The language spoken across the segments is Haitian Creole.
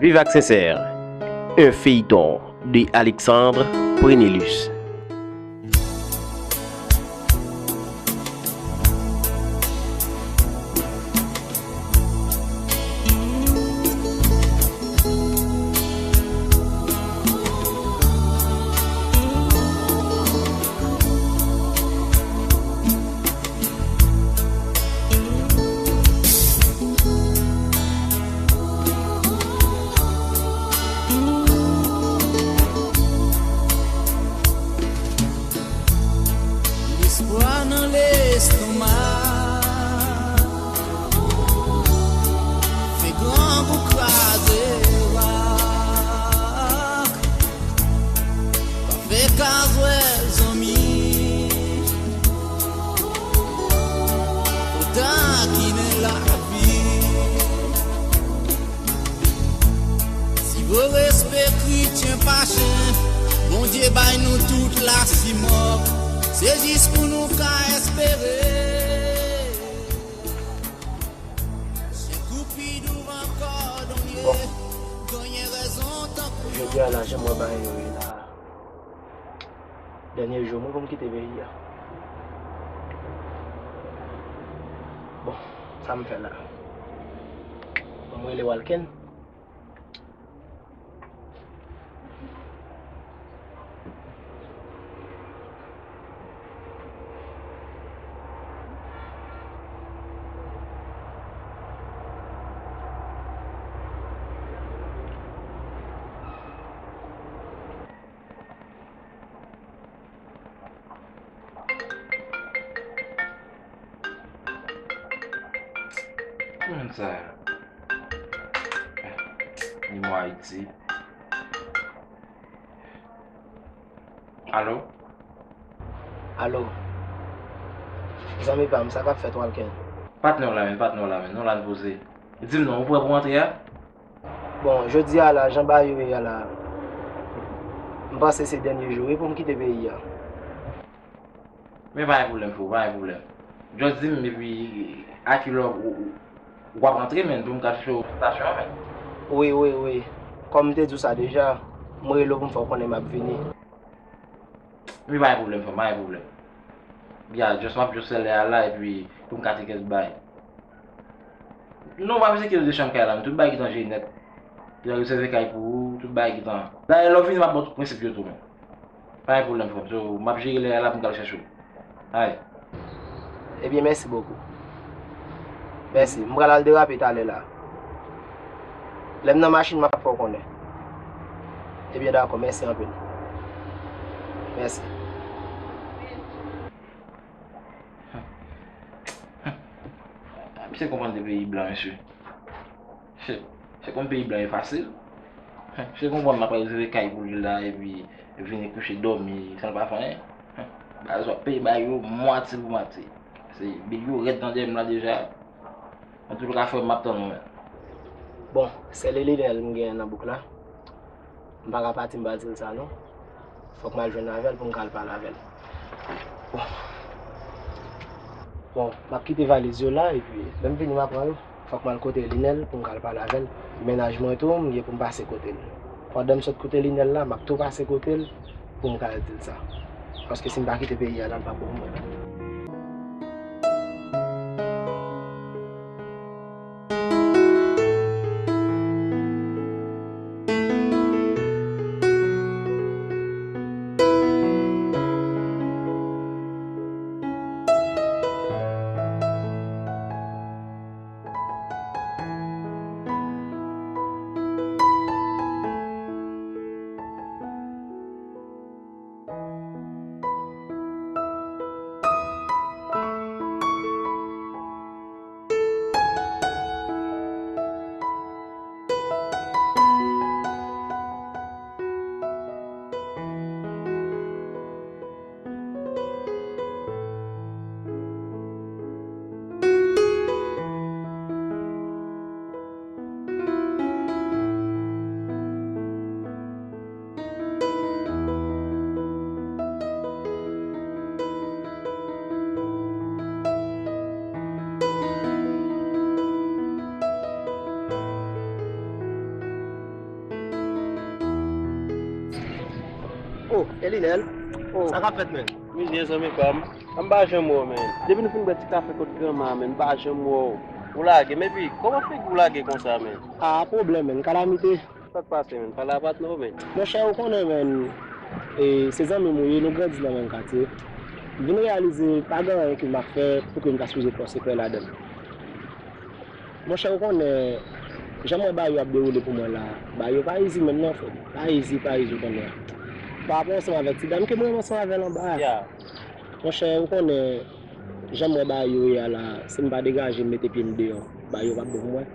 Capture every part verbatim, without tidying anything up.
Viv ak Sensè, un feuilleton de Alexandre Prenelus. Lespwa nan lestomak. Fè grangou kraze rak. Pa fè kazwè zanmi. Pou takinnen lavi. Si vre respè kretyen pa chen, Bondye bay nou tout lasimò. Se jis pou nou ka espere. Chen koupi douvan kòdonye. Bon. Genyen rezon tankou jodi a la, jan m wè bagay yo ye la. Dènye jou mwen pou m kite peyi a. Bon, sa m fè la? Bon, m rele Walken. Ki moun sa? Nimewo Ayiti. Alo? Alo? Zanmi pa m, sa k ap fèt, Walken? Patnè w la menm, patnè w la menm, non, la n poze. Di m non, ou prè pou antre a? Bon, jodi a la, jan bagay yo ye a la, m panse se dènye jou wi pou m kite peyi a. Men pa gen pwoblèm, freo, pa gen pwoblèm. Just di m, epi a kilè w, w, w ap antre, menn, pou m ka chèche w sou estasyon an, menn. Wi, wi, wi. Kòm m te di w sa deja, m rele w pou m fè w konnen m ap vini. Men pa gen pwoblèm, frè m, pa gen pwoblèm. Ya, just m ap just fè lè a la, epi pou m ka tcheke bay. Non, w ap tcheke de chanm kay la, men tout bagay gentan jere nèt. Yo rezève kay pou ou, tout bagay gentan. Dayè, lè w vini, m ap ba w tout prensip yo tou, men. Pa gen pwoblèm, frè m. So, m ap jere lè a la pou m ka al chèche w. Ay. Ebyen, mèsi bokou. Mèsi. M pral al derape talè la. Lè m nan machin, m ap fè w konnen. Ebyen, dakò. Mèsi anpil. Mèsi. Misye konprann de peyi blan, mesye. Misye, misye konn peyi blan e fasil. Misye konprann m ap rezève kay pou li la, epi vini kouche dòmi, san l pa fè anyen. Baz w ap peye bay yo mwatye pou mwatye. Se bil yo rèd nan dèyè m la deja. Antouka, frè m, m ap tann ou, men. Bon, sèl e Linèl m genyen nan bouk la. M pa ka pati, m pa di l sa, non. Fòk m al jwenn avè l pou m ka al pale avè l. Bon. Bon, m ap kite valiz yo la, epi lè m vini, m a pran yo. Fòk m al kote Linèl pou m ka al pale avè l. Mennaj mwen tou, m gen pou m pase kote l. Pandan m sot kote Linèl la, m ap tou pase kote l pou m ka al di l sa. Paske si m pa kite peyi a la, l p ap bon pou mwen. E Linèl? Oh. Sa k ap fèt, men? Mizè, zanmi pa m. An m pa janm wè w, men. Depi nou fin bwè ti kafe kot granma, men, m pa janm wè w. Ou lage, men epi, kòman figi w lage konsa, men? Ah, pwoblèm, men, kalamite. Sa k pase, men? Pale a patnè w, men. Monchè, ou konnen, men, e, se zanmi m ou ye, nou grandi nan menm katye. M vin reyalize pa gen anyen ke m ap fè pou ke m ta sipoze fè yon sekrè ladan l. Monchè, ou konnen, jan m wè bagay yo ap dewoule pou mwen la, bagay yo pa izi menm non, frè m. Pa izi, pa izi, ou konnen. Pa rapò ansanm avèk ti dam ke mwen renmen ansanm avè l anba a. Monchè, ou konnen, jan m wè bagay yo ye a la, si m pa degaje m mete pye m deyò, bagay yo p ap bon pou mwen.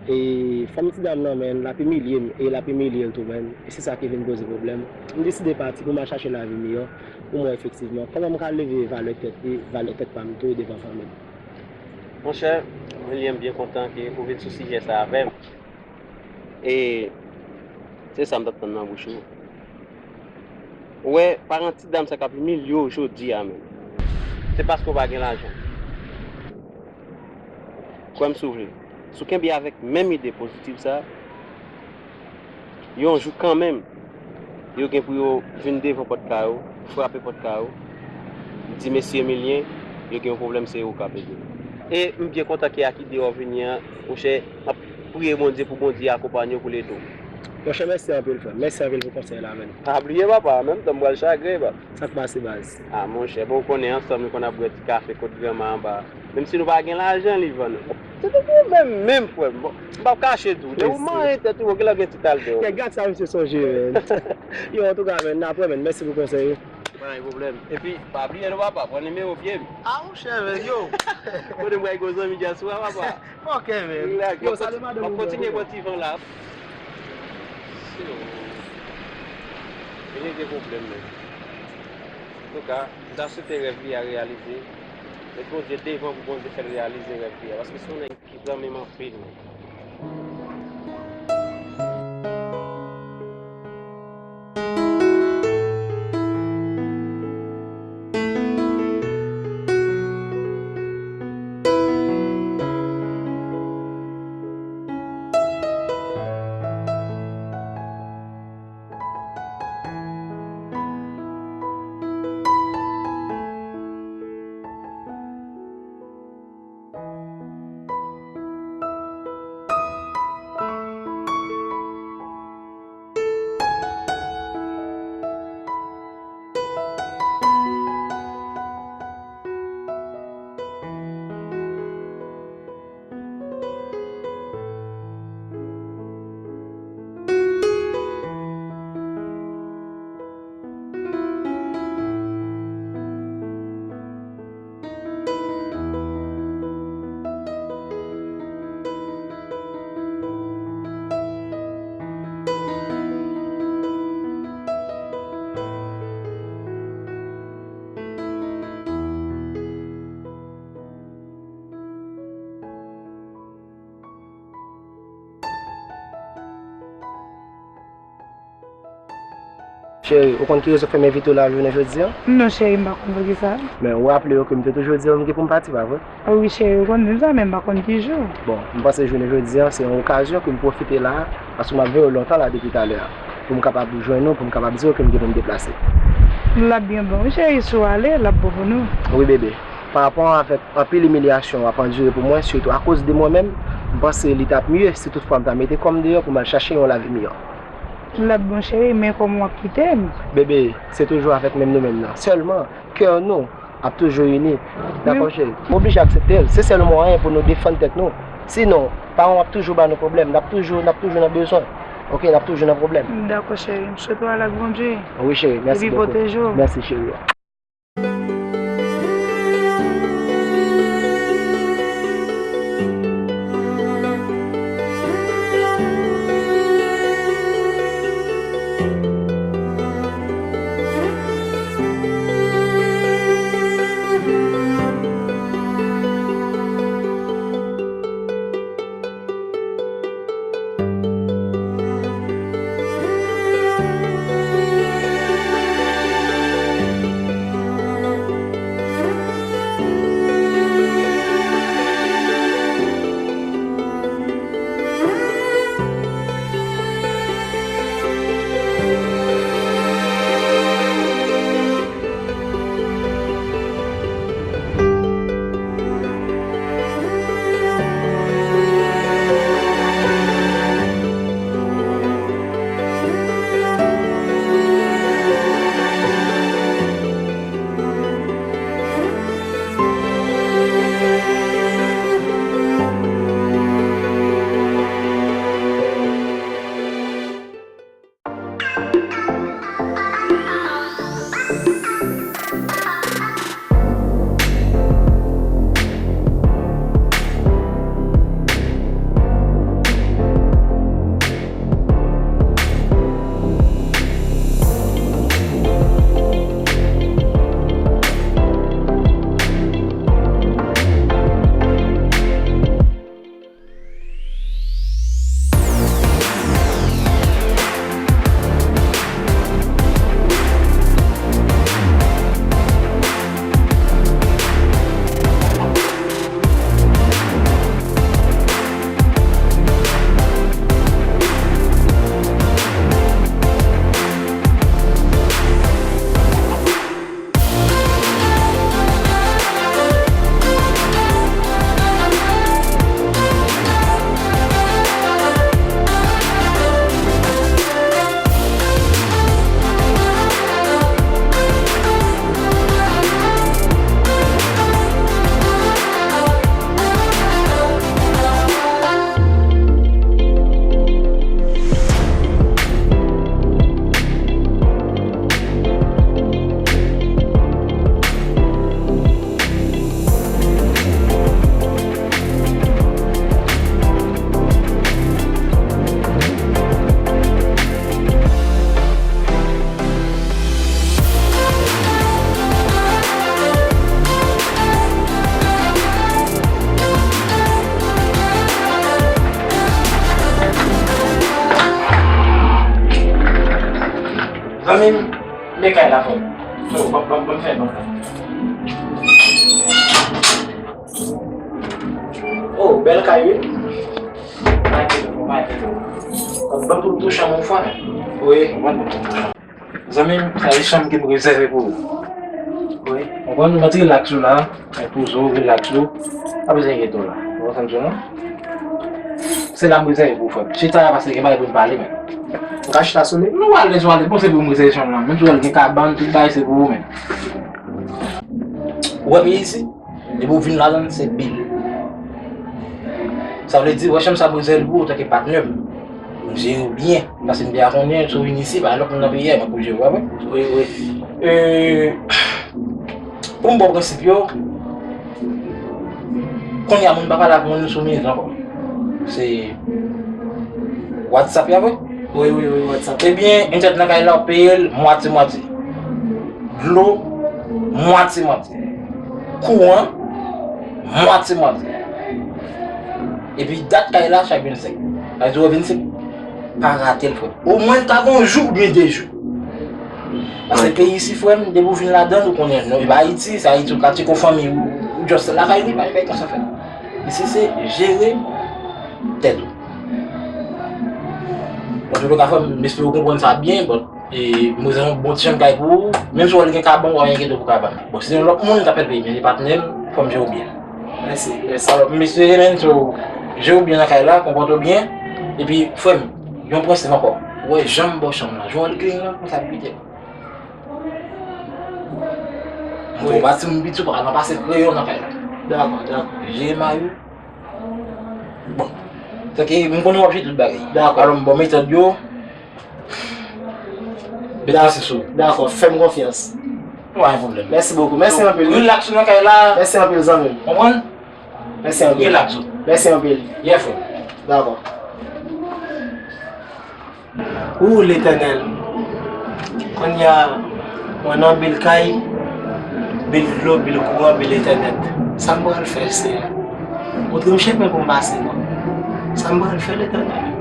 E fanm ti dam nan, men, l ap imilye m, e l ap imilye l tou, men. E se sa ki vin poze pwoblèm. M deside pati pou m al chache lavi miyò, pou mwen efektivman. Kòman m ka leve valè tèt li, valè tèt pa m tou devan fanmi m? Monchè, William, byen kontan ke ou vin sou sijè sa avè m. E se sa m t ap tann nan bouch ou. Ou wè, paran ti dam sa k ap imilye w jodi a menm, se paske w pa gen lajan. Kwè m si w vle. Si w kenbe avèk menm ide pozitif sa, yon jou kanmenm, yo gen pou yo vin devan pòt kay ou, frape pòt kay ou, di, "Mesye Emilien, yo gen yon pwoblèm, se ou k ap ede." E m byen kontan ke ak ide w vini an, monchè, m ap priye Bondye pou Bondye akonpanye w pou l ede w. Monchè, mèsi anpil, frè m. Mèsi anpil pou konsèy la, menn. Pa bliye, papa, an menm tan m pral chagren, papa. Sa k pase, baz? Ah, monchè, bon, ou konnen ansanm, nou konn ap bwè ti kafe kot granma anba. Menm si nou pa gen lajan, li vann nou. Se te pwoblèm menm, frè m. Bon, m p ap kache di w. Depi w manyen tèt ou, bon, genlè gen ti talè w. Gad sa misye sonje, menn. Yo, antouka, menn, n ap wè, menn. Mèsi pou konsèy yo. Pa gen pwoblèm. Epi, pa bliye non, papa, pran nimewo pye m. Ah, monchè, menn, yo. Kote m pral gwo zanmi dyaspora, papa. Ok, menn. Yo, salye madanm ou. M ap kontinye pran ti van la. Yo, gen pwoblèm, menn. Antouka, m ta swete rèv li a reyalize. Met Bondye devan pou Bondye fè l reyalize rèv li a. Paske se yon nèg ki zanmi m anpil, menn. Cheri, ou konn ki rezon k fè m envite w la jounen jodi a? Non, cheri, m pa konn poukisa. Men ou raple w ke m te toujou di w m gen pou m pati, pa vre? Wi, cheri, ou konn di m sa, men m pa konn ki jou. Bon, m panse jounen jodi a, se yon okazyon ke m pwofite la, paske m ap veye w lontan la depi talè a, pou m kapab jwenn ou, pou m kapab di w ke m gen pou m deplase. L ap byen bon, wi, cheri, si w ale, l ap bon pou nou. Wi, bebe. Pa rapò avèk anpil imilyasyon w ap andire pou mwen, sitou akoz de mwen menm, m panse li t ap mye si toutfwa m ta mete kò m deyò pou m al chache yon lavi miyò. L ap bon, cheri, men kòman w ap kite m? Bebe, se toujou avèk menm nou menm nan. Sèlman, kè nou ap toujou ini. Dakò, cheri? M oblije aksepte l. Se sèl mwayen pou nou defann tèt nou. Sinon, paran w ap toujou ba nou pwoblèm. N ap toujou, n ap toujou nan bezwen. Oke, n ap toujou nan pwoblèm. Dakò, cheri. M swete w ale ak Bondye. Wi, cheri. Mèsi bokou. Epi pwoteje w. Mèsi, cheri. Zanmi m, men kay la, frè m. Oh, ban, ban, ban m fè, ban m fè. Oh, bèl kay, wi. Pa enkyete w, pa enkyete w. Ban m pou m touche yon fwa, men. Wi, ban m pou m touche. Zanmi m, sa se chanm ke m rezève pou ou. Wi. Ou konprann, mèt rilaks ou la, mèt poze w, rilaks ou. Pa bezwen enkyete w la. Ou konprann sa m di w, non? Se la m rezève pou ou, frè m. Chita la, paske gen bagay pou n pale, men. Ou ka chita sou li? Nou ale, nou ale. Bon, se pou m rezève chanm nan. Menm si w wè l gen kabann, tout bagay, se pou ou, men. Ou wè peyi isi? Depi w vin ladan l, se bil. Sa vle di, wè chanm sa m rezève l pou ou antanke patnè m. Pou m jere w byen. Paske m te a konnen, si w vin isi, pa lòt moun nan peyi a, mwen pou jere w, pa vre? Wi, wi. E, pou m ba w prensip yo, kounye a moun pa pale ak moun sou miz ankò. Se WhatsApp, ya vre? Wi, wi, wi, WhatsApp. Ebyen, entènèt nan kay la, w peye l mwatye mwatye. Dlo, mwatye mwatye. Kouran, mwatye mwatye. Epi dat kay la, chak vennsenk. Sa vle di w vennsenk, pa rate l, frè. Omwen l ka gen yon jou oubyen de jou. Paske peyi isi, frè m, depi w vin ladan l, ou konnen, non, e pa Ayiti, se Ayiti, ou ka tcheke yon fanmi, ou, ou just lakay li, pa gen bagay konsa, frè m. Isi, se jere tèt ou. Antouka, frè m, m espere w konprann sa byen, but, e, m bezwen yon bon ti chanm kay pou ou, menm si w wè l gen kabann, w pa enkyete w pou kabann. Bon, si se yon lòt moun, m t ap fè l peye, men se patnè m, fò m jere w byen. Mèsi, mèsi. Alò, m espere, men, so, jere w byen nan kay la, konpòte w byen, epi, frè m, yon prensip ankò. Ou wè, jan m ba w chanm nan, jan w wè l clean nan, konsa l pite. Mwen, wi, pa ti moun piti, ou pa ka nan pase kreyon nan kay la. Dakò, dakò. Jere mayo. Bon. Sèke m konnen w ap jere tout bagay. Dakò. Alò, m ba w metòd yo. Dakò. Dakò, fè m konfyans. Pa gen pwoblèm. Mèsi bokou. Mèsi anpil, wi. Rilaks ou nan kay la. Mèsi anpil, zanmi m. Konprann? Mèsi anpil. Rilaks ou. Mèsi anpil. Yeah, frè. Dakò. Ou, Letènèl, kounye a, mwen nan bil kay, bil dlo, bil kouran, bil entènèt. Sa m pral fè, Seyè? Montre m chemen pou m pase, non. Sa m pral fè, Letènèl?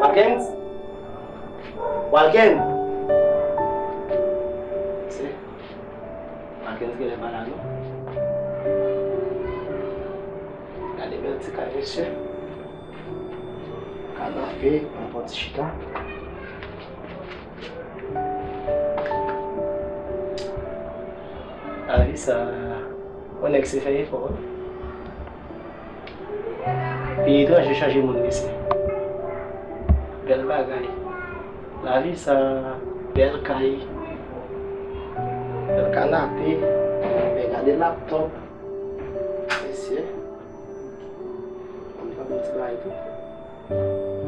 Walkens? Walken! Se Walkens genlè pa la non. Gade bèl ti kay mesye. Kanape, yon bon ti chita. Lavi sa, yon nèg se fè efò wi. Peyi etranje chanje moun mesye. Bèl bagay. Lavi sa, bèl kay. Bèl kanape. Men gade laptòp. Mesye. Mwen pa bon ti bagay tou.